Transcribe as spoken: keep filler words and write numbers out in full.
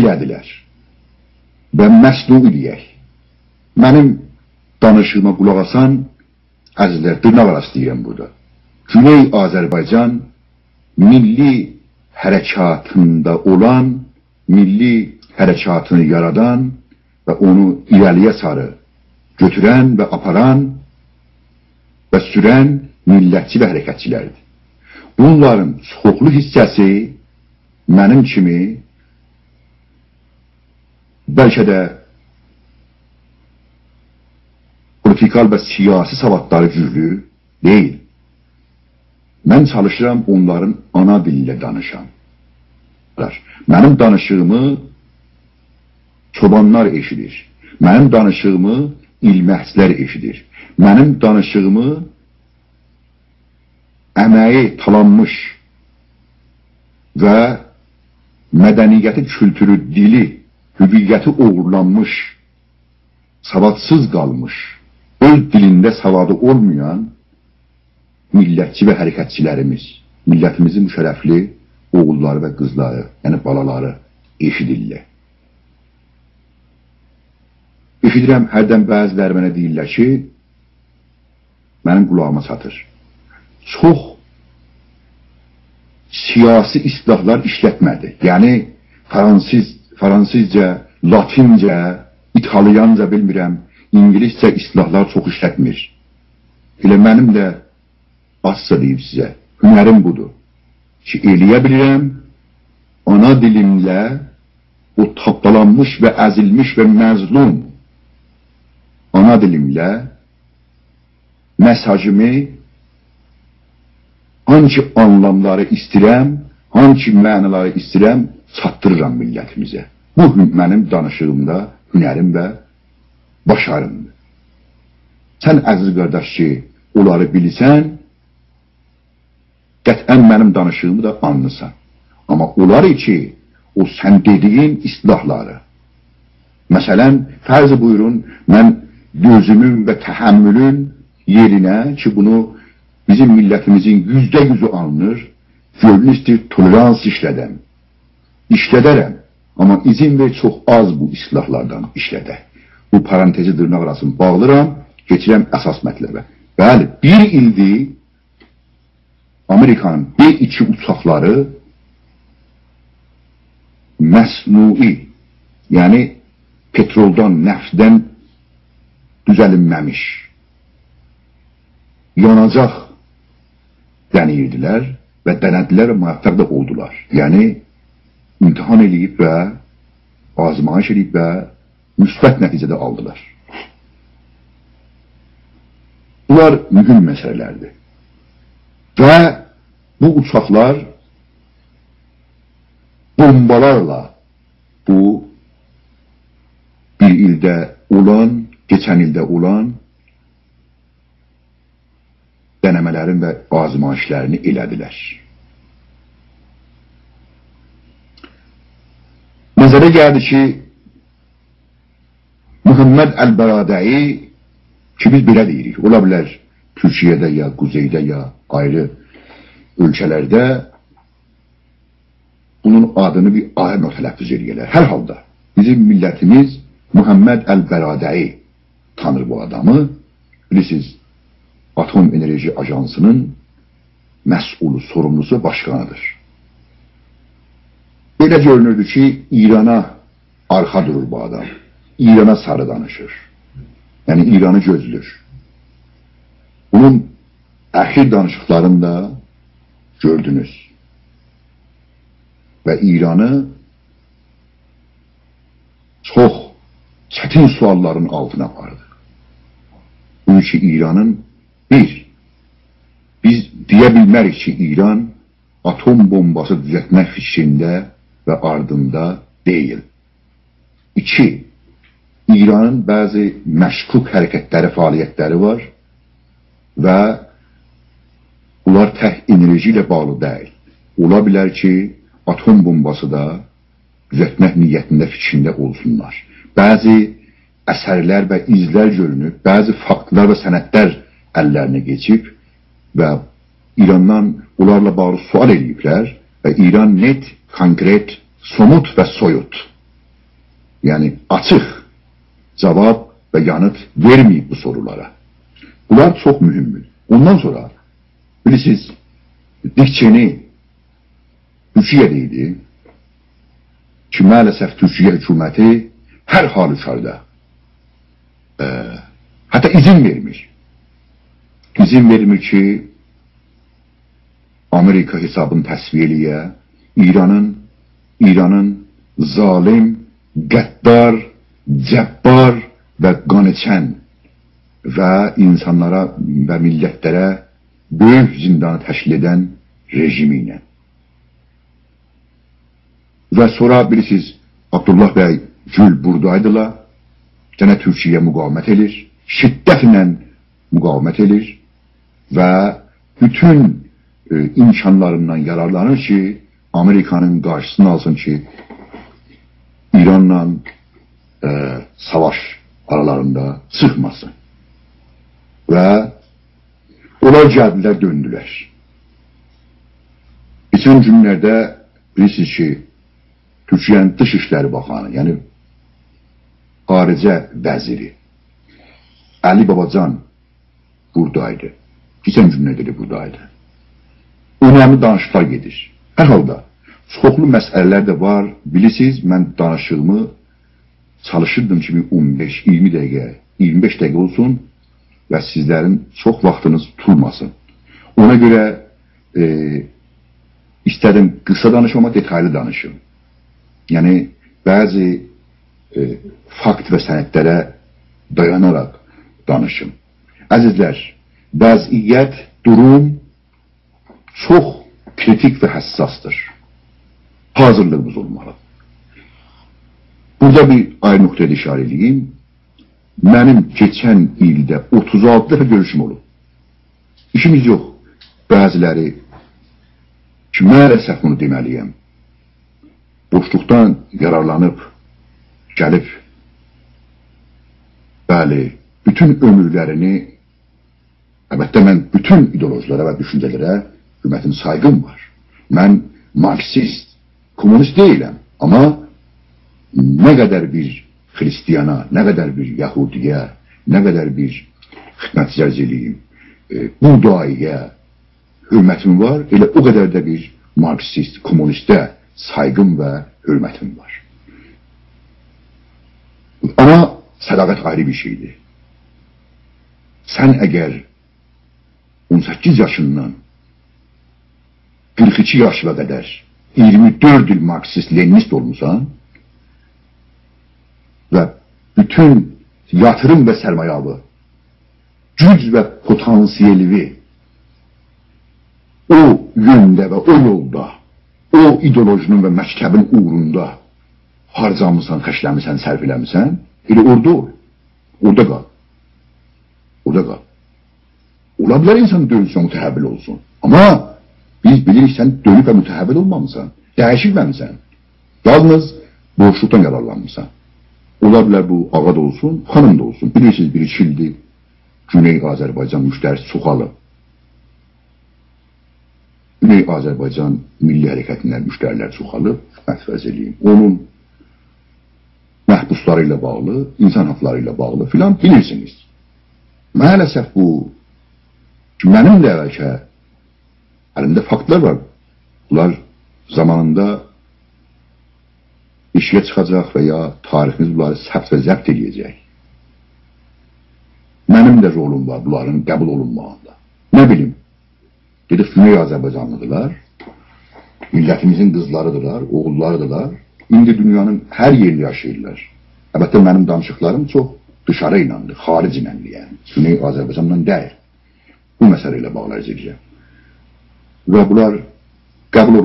ائله‌دیلر. و مصنوعی دئیک. منیم دانیشیغیما قولاق آسان عزیزلر، دیرناق آراسی دئییرم بورادا. گونئی آذربایجان میللی حرکاتیندا اولان، میللی حرکاتینی یارادان و اونو ایره‌لی‌یه ساری گؤتورن و آپاران و سورن میللتچی و حرکتچی‌لردیر. بونلارین چوخلو حیصه‌سی منیم کیمی بلکه ده پولیتیکال و سیاسی سوادلاری گوجلو دئییل. من چالیشیرام اونلارین آنا دیلینده دانیشام. منیم دانیشیغیمی چوبانلار ائشیدیر. منیم دانیشیغیمی ایلمه‌سیلر ائشیدیر. منیم دانیشیغیمی امه‌یی تالانمیش و مدنیتی، کولتورو، دیلی، هویتی اوغورلانمیش، سوادسیز قالمیش، اؤز دیلینده سوادی اولمایان میللتچی و حرکتچی‌لریمیز، میللتیمیزین بو شرفلی اوغوللاری و قیزلاری، یعنی بالالاری ائشیدیرلر. ائشیدیرم، هردن بعضی‌لری منه دئییرلر کی، منیم قولاغیما چاتیر. چوخ سیاسی اصطلاحلار ایشلتمه‌دی. یعنی، فرانسیز، فرانسیزجا، لاتینجه، ایتالیانجا، بیلمیرم، اینگیلیسجه اصطلاحلار چوخ ایشلتمیر. ائله منیم ده آزجا دئییم سیزه، هنریم بودور کی، ائلیه بیلیرم آنا دیلیمله او تاپدالانمیش و ازیلمیش و مظلوم آنا دیلیمله مئساژیمی، هانسی آنلاملاری ایسته‌ییرم، هانسی معنالاری ایسته‌ییرم، چاتدیریرام میللتیمیزه. بو هن-، منیم دانیشیغیمدا هنریم و باشاریمدیر. سن، عزیز قارداش، کی، اونلاری بیلیرسن، قطعاً منیم دانیشیغیمی دا آنلیسان. آمما اونلار کی، او سن دئدیگین اصطلاحلاری، مثلاً، فرض بویورون، من دؤزومون و تحملون یئرینه، کی، بونو بیزیم میللتیمیزین یوزده یوزو آنلیر، گؤنلو ایسته‌ییر تولرانس ایشله‌دم. ایشله‌درم. آمما اذن وئر، چوخ آز بو اصطلاحلاردان ایشله‌دک. بو پارانتزی، دیرناق آراسینی باغلیرام، کئچیرم اساس مطلبه. بلی، بیر ایلدیر آمریکانین ب ایکی اوچاقلاری مصنوعی، یعنی پترولدان، نفتدن دوزلینمه‌میش، یاناجاق دنه‌ییردیلر و دنه‌دیلر و موفق ده اولدولار. یعنی، امتحان ائله‌ییب و آزمایش ائله‌ییب و مثبت نتیجه ده آلدیلار. بونلار مهم مسئله‌لردیر. و بو اوچاقلار بومبالارلا بو بیر ایلده اولان، کئچن ایلده اولان دنه‌مه‌لرین و آزمایشلرینی ائله‌دیلر. نظره گلدی کی، محمد البرادعی، کی، بیز بئله دئییریک، اولا بیلر تورکیه‌ده یا قوزئیده یا آیری اؤلکه‌لرده بونون آدینی بیر آیری نوع تلفظ ائله‌یه‌لر. هر حالدا بیزیم میللتیمیز محمد البرادعی تانیر بو آدامی. بیلیرسینیز، آتوم انرژی آژانسینین مسئولو، سوروملوسو، باشقانیدیر. بئله گؤرونوردو کی، ایرانا آرخا دورور بو آدام. ایرانا ساری دانیشیر. یعنی، ایرانی گؤزلور. بونون اخیر دانیشیقلارینی دا گؤردونوز. و ایرانی چوخ چتین سؤاللارین آلتینا آپاردی. بو کی، ایرانین، بیر، بیز دئیه بیلمریک کی، ایران آتوم بومباسی دوزلتمک فیکرینده و آردیندا دئییل. ایکی، ایرانین بعضی مشکوک حرکتلری، فعالیتلری وار و بونلار تک انرژی ایله باغلی دئییل. اولا بیلر کی، آتوم بومباسی دا دوزلتمک نیتینده، فیکرینده اولسونلار. بعضی اثرلر و ایزلر گؤرونوب، بعضی فاکتلار و سندلر اللرینه کئچیب و ایراندان بونلارلا باغلی سؤال ائله‌ییبلر و ایران نئت، کونکرئت، سوموت و سویوت یعنی آچیق جاواب و یانیت وئرمه‌ییب بو سورولارا. بونلار چوخ مهمدور. اوندان سونرا، بیلیرسینیز، دیک چئنی تورکیه‌ده ایدی کی، مع‌الاسف تورکیه حکومتی هر حالوکاردا، ائ، حتی اذن وئرمیر. اذن وئرمیر کی، آمریکا حسابینی تصفیه ائله‌یه، ایرانین، ایرانین ظالم، غدار، جبار و قان ایچن و اینسانلارا و میللتلره بؤیوک زندانی تشکیل ائدن رژیمی ایله. و سونرا بیلیرسینیز، عبدالله بی گول بورادایدیلار. گئنه تورکیه مقاومت ائدیر. شدتله مقاومت ائدیر و بوتون، ائ، امکانلاریندان یارارلانیر کی، آمریکانین قارشیسینی آلسین کی، ایرانلا، ائ، ساواش آرالاریندا چیخماسین. و اونلار گلدیلر، دؤندولر. کئچن گونلرده بیلیرسینیز کی، تورکیه‌نین دیش ایشلری باخانی، یعنی خارجه وزیری علی باباجان بورادایدی. کئچن گونلرده ده بورادایدی. اؤنملی دانیشیقلار گئدیر. هر حالدا، چوخلو مسئله‌لر ده وار. بیلیرسینیز، من دانیشیغیمی چالیشیردیم کی، بیر اون بئش، اییرمی دقیقه، اییرمی بئش دقیقه اولسون و سیزلرین چوخ واختینیز توتولماسین. اونا گؤره، ائ، ایسته‌دیم قیسا دانیشیم، آمما دئتایلی دانیشیم. یعنی، بعضی، ائ، فاکت و سندلره دایاناراق دانیشیم. عزیزلر، وضعیت، دوروم چوخ کریتیک و حساسدیر. حاضیرلیغیمیز اولمالیدیر. بورادا بیر آیری نقطه‌یه ده اشاره ائله‌ییم. منیم کئچن ایلده اوتوز آلتی دفعه گؤروشوم اولوب. ایشیمیز یوخ. بعضیلری کی، مع‌الاسف بونو دئمه‌لی‌یم، بوشلوقدان یارارلانیب، گلیب، بلی، بوتون عؤمورلرینی، البته، من بوتون ایدئولوژی‌لره و دوشونجه‌لره حؤرمتیم، سایغیم وار. من مارکسیست، کمونیست دئییلم، آمما نه قدر بیر خریستیانا، نه قدر بیر یهودی‌یه، نه قدر بیر خدمت عرض ائله‌ییم، ائ، بودایی‌یه حؤرمتیم وار، ائله او قدر ده بیر مارکسیست، کمونیسته سایغیم و حؤرمتیم وار. آمما صداقت آیری بیر شئیدیر. سن اگر اون سککیز یاشیندان قیرخ ایکی یاشینا قدر اییرمی دؤرد ایل مارکسیست، لنینیست اولموسان و بوتون یاتیریم و سرمایه‌وی، گوج و پتانسیلیوی او یؤنده و او یولدا، او ایدئولوژی‌نین و مکتبین اوغروندا هارجامیسان، خرجله‌میسن، صرف ائله‌میسن، ائله اورادا اول. اورادا قال. اورادا قال. اولا بیلر اینسان دؤنسون، متحول اولسون. آمما بیز بیلیریک، سن دؤنوب و متحول اولمامیسان، دییشیلمه‌میسن. یالنیز بوشلوقدان یارارلانمیسان. اولا بیلر بو آغا دا اولسون، خانیم دا اولسون. بیلیرسینیز، بیر ایکی ایلدیر گونئی آذربایجان مشتری‌سی چوخالیب. گونئی آذربایجان میللی حرکتیندن مشتری‌لر چوخالیب، خدمت عرض ائله‌ییم. اونون محبوسلاری ایله باغلی، اینسان حاقلاری ایله باغلی فلان، بیلیرسینیز. مع‌الاسف بو، منیم ده بلکه الیمده فاکتلار وار. بونلار زامانیندا ائشییه چیخاجاق و یا تاریخیمیز بونلاری ثبت و ضبط ائله‌یه‌جک. منیم ده رولوم وار بونلارین قبول اولونماغیندا. نه بیلیم، دئدیک، گونئی آذربایجانلی‌دیرلار، میللتیمیزین قیزلاری‌دیرلار، اوغوللاری‌دیرلار. ایندی دونیانین هر یئرینده یاشاییرلار. البته، منیم دانیشیقلاریم چوخ دیشاری ایلندی، خارج ایلندی، یعنی گونئی آذربایجانلا دئییل. بو مسئله ایله باغلی عرض ائدیرم. و بونلار قبول